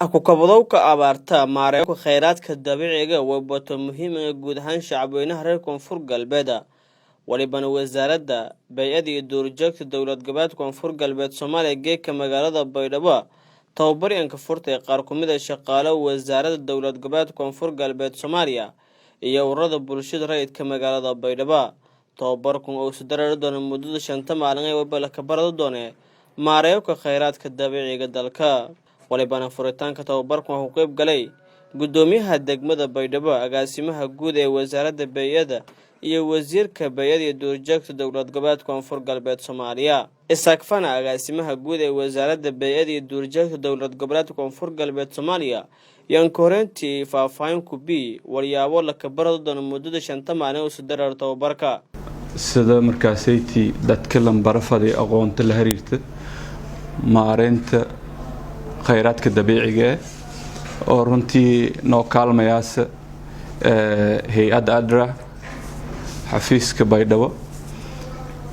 Ku-kabadowga abaarta, maareynta kheyraadka dabiiciga waa bato muhiim ah guud ahaan shacabweynaha reer Koonfur Galbeed. Walibana Wasaaradda Bay'ada iyo Duurjoogta Dowlad Goboleedka Koonfur Galbeed Soomaaliya geedka magaalada Baydhabo tababaryanka furtay qaar ku mid ah shaqaale wasaaradda Dowlad Goboleedka Koonfur Galbeed Soomaaliya iyo ururada bulshada rayidka magaalada Baydhabo. Tababarkan oo isu dareeri doona muddada 5ta maalin ee waba la ka barada doone maareynta kheyraadka dabiiciga dalka. Walibana furitaanka tababarkan waxaa ku qeyb galay guddoomiyaha degmada Baydhabo, agaasimaha guud ee Wasaaradda Bay-ada iyo wasiirka Bay-ada iyo Duurjoogta Dowlad Goboleedka Koonfur Galbeed Soomaaliya. Isaak Fana, agaasimaha guud ee Wasaaradda Bay-ada iyo Duurjoogta Dowlad Goboleedka Koonfur Galbeed Soomaaliya, yaan koreyntii faahfaahin ku bi waryaabo la kabarada doono muddada 5ta maalin usu dareer tababarka. Sida markaasaytii dadka lambara faday aqoonta la xiriirta maareynta kheyraadka dabiiciga eh oo runtii noo kaalmayaasa hay-adda ADRA xafiiska Baydhabo.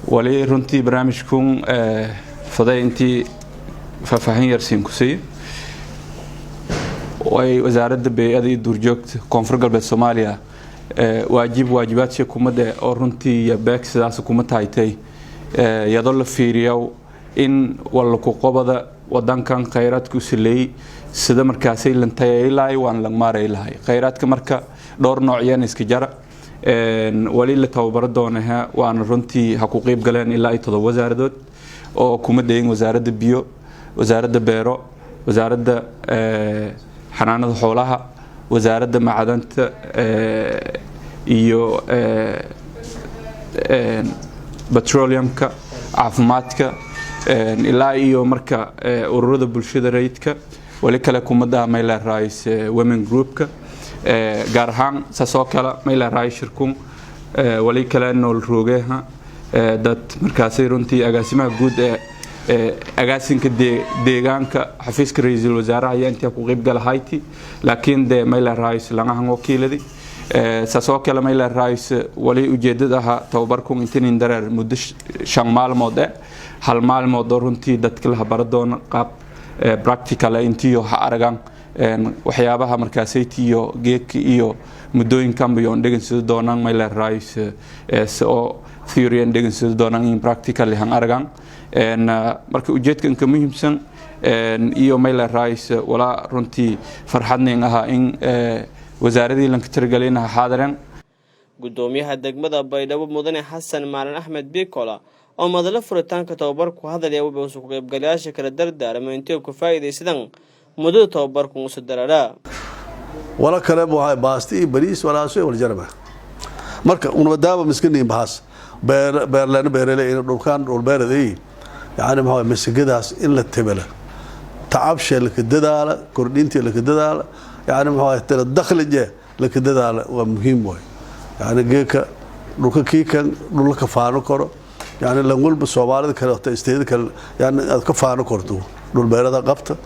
Wali runtii barnaamijkun faday intii faahfaahin yarsiin ku siiyo ay Wasaaradda Bey-ada iyo Duurjoogta Koonfur Galbeed Soomaaliya waajib waajibaadshii kumade oo runtii beeg sidaas kuma tahaytay, iyadoo la fiiriyo in walaku qobada wadankan kheyraadka usileeyey sida markaasay lantayay waan langmaaray lahay kheyraadka. Marka dhowr noocyaan iska jara wali la tababaro doonaha, waana runtii ha ku qeyb galeen ilaa iyo 7 wasaaradood oo kuma dhayin Wasaaradda Biyo, Wasaaradda Beero, Wasaaradda Xanaanada Xoolaha, Wasaaradda Macdanta iyo Petroleumka, caafimaadka, ilaa iyo marka ururada bulshada rayidka. Wali kale kumada mayleerays women groupka gaar ahaan. Saasoo kale mayleeraay shirkun wali kale nool roogeha dad markaasay runtii agaasimaha guud ee agaasinka deegaanka xafiiska ra-iisul wasaaraha ayaa intaa ku qeyb gala hayti, laakiin dee mayleerays lanahan wakiiladi. Saasoo kale mayleerays wali ujeedada ahaa tababarkun intinin dareer muddo 5 maalmood hal maalmood oo runtii dadka la bara doono qaab practical intiyo ha aragaan waxyaabaha markaasaytiyo geedka iyo muddooyinkanba yoon dhegansado doonaan mayleerays oo theory an dhegansado doonaan in practical han aragaan. Marka ujeedka inka muhiimsan iyo mayleerays walaa runtii farxadnin ahaa in wasaaradii lanka tiragelinaha xaadireen. Guddoomiyaha degmada Baydhabo, mudane Xasan Maalin Axmed Bikola, oo madalo furitaanka tababarku hadalaya, wuxuusu ku qaybgalayaasha kala dardaarmay intay ku faa'iidaysadaan muddada tababarku usu dararaa. Wala kale waxay baasti iyo bariis walaaso wal jaraba. Marka unmadaaba miskiniin bahaas beer beerleena beerele in dhulkaan dhul beeraday, yani maxaa masagadaas in la tebela, tacabshe laka dadaala, kordhintii laka dadaala, yani maxaa tira dakhlige laka dadaala, waa muhiim waay. Yani geeka dhulka kiikan dhul ka faano karo, yani lan walba Soomaalida kale isteeda kale, yani aad ka faano korto dhul beerada qabta,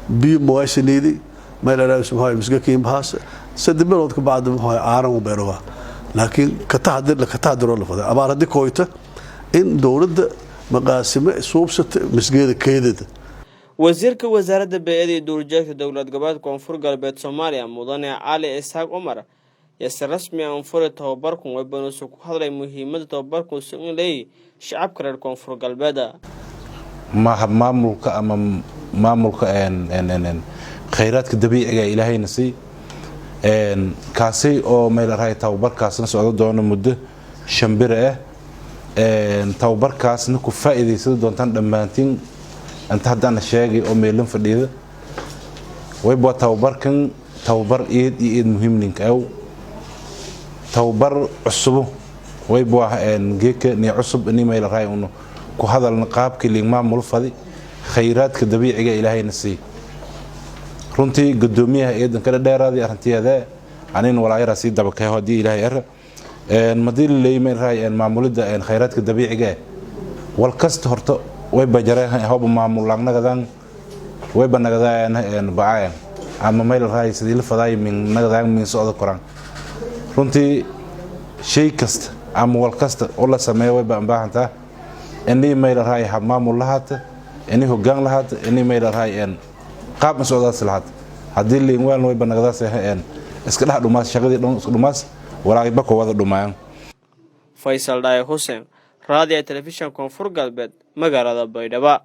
biyo mawaasiniidi mayleerays maxaa misga kiin bahaas 3 bilood ka bacdi maxaa aaran u beerowa, laakiin ka taxadir ka taxadiro la faday abaar haddii kooyta in dowladda maqaasime suubsata misgeeda keedada. Wasiirka Wasaaradda Bey-ada iyo Duurjoogta Dowlad Goboleedka Koonfur Galbeed Soomaaliya, mudane Cali Isxaaq Cumar, yase rasmi anfuri tababarkun, waybanuusu ku hadlay muhiimada tababarkun si in leeyay shacabka reer Koonfur Galbeed. Maamulka ama maamulka khayraadka dabiiciga ilaahayna sii kaasi oo meelarahay tababarkaasna socdo doono muddo 5 bire ah. Tababarkaasna ku faa'iidaysan doontaan dhammaantiin inta haddana sheegay oo meelin fadhiyada. Wayba tababarkan tababar eed iyo eed muhiimninka aw tababar cusubo wayba geeka ni cusub ni meelarahay unu ku hadalna qaabkii liin maamul fadi khayraadka dabiiciga ilaahayna sii. Runtii gudoomiyaha eedan kala dheeraaday arrintiyeeda, anin walaayara sii dabakayo haddii ilaahay ara madii leeyay maamulida khayraadka dabiiciga wal kasta horta way bajareen hoba maamul lagnagadan way banagadaan bacaan ama meel raay sidii la faday min nagadaan min socdo koraan. Runtii shay kasta ama wal kasta oo la sameeyo way baan baahantaa inii meel raay hab maamul lahaata, inii hoggaan lahaata, inii meel raay. Qaab ma socdaas lahaad haddii liinwaalna way banagdaas iska dhex dhumaas, shaqadii dhan iska dhumaas, walaagiba ko wada dhumayan. Faysal Dhaaye Xuseen, raadiyo telefishan Koonfur Galbeed, magaalada Baydhaba.